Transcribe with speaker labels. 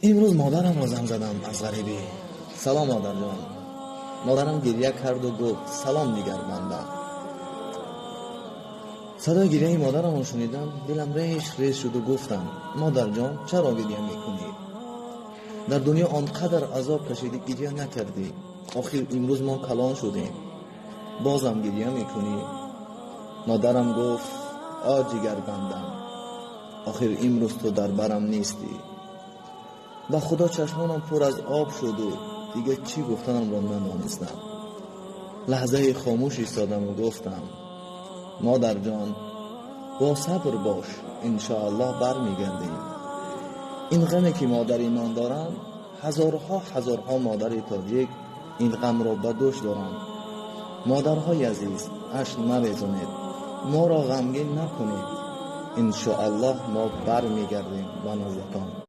Speaker 1: Имрӯз модарамро занг задам аз ғарибӣ. Салом, модарҷон. Модарам гирья карду гуфт: «Салом, ҷигарбандам». Садои гирьяи модарамро шунидам, дилам реш реш шуду гуфтам: «Модарҷон, чаро гирья мекунӣ? Дар дунё он қадар азоб кашидӣ, гирья накардӣ. Охир имрӯз мо калон шудем, бозам гирья мекунӣ?» Модарам гуфт: «О ҷигарбандам, охир имрӯз ту дар барам нестӣ». Ба Худо, чашмонам пур аз об шуду дигар чӣ гуфтанамро надонистам. Лаҳзаи хомӯш истодаму гуфтам: «Модарҷон, бо сабр бош, иншоаллоҳ бармегардем». Ин ғаме ки модари ман доранд, ҳазорҳо ҳазорҳо модари тоҷик ин ғамро ба дӯш доранд. Модарҳои азиз, ашк нарезонед, моро ғамгин накунед. Иншоаллоҳ, мо бармегардем ба наздатон.